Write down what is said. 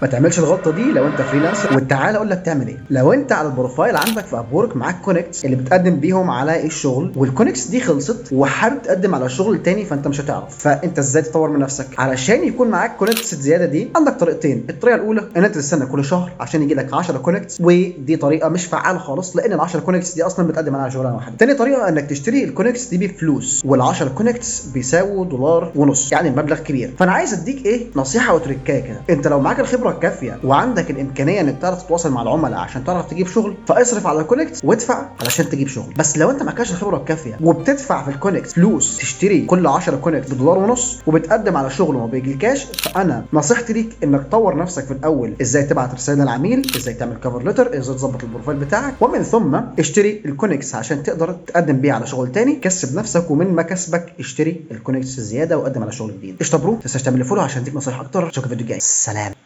ما تعملش الغلطة دي لو انت freelancer، وتعالى اقول لك تعمل ايه. لو انت على ال profile عندك في Upwork معاك connects اللي بتقدم بيهم على الشغل، وال connects دي خلصت وحابب تقدم على شغل تاني، فانت مش هتعرف. فانت ازاي تطور من نفسك علشان يكون معاك connects زيادة دي؟ عندك طريقتين. الطريقة الاولى ان انت تستنى كل شهر عشان يجي لك 10 connects، ودي طريقه مش فعاله خالص لان ال 10 connects دي اصلا بتقدم على شغلانة واحده. تاني طريقه انك تشتري ال connects دي بفلوس، وال 10 connects بيساووا $1.50، يعني المبلغ كبير. فانا عايز اديك ايه نصيحة وتركايه كده. انت لو معاك الخبرة الكافيه وعندك الامكانية انك تعرف تتواصل مع العملاء عشان تعرف تجيب شغل، فاصرف على ال connect وادفع علشان تجيب شغل. بس لو انت معكش الخبرة الكافيه وبتدفع في ال connect فلوس، تشتري كل 10 connect $1.50 وبتقدم على شغل وما بيجيلكاش، فانا نصيحتي ليك انك تطور نفسك في الاول، ازاي تبعت رسالة للعميل، ازاي تعمل cover letter، ازاي تظبط ال profile بتاعك، ومن ثم اشتري ال connects عشان تقدر تقدم بيها على شغل تاني. كسب نفسك، ومن مكاسبك اشتري ال connects الزيادة وقدم على شغل جديد. قشطه bro، ما تنساش تعمل follow عشان اديك نصايح اكتر. اشوفك الفيديو الجاي، سلام.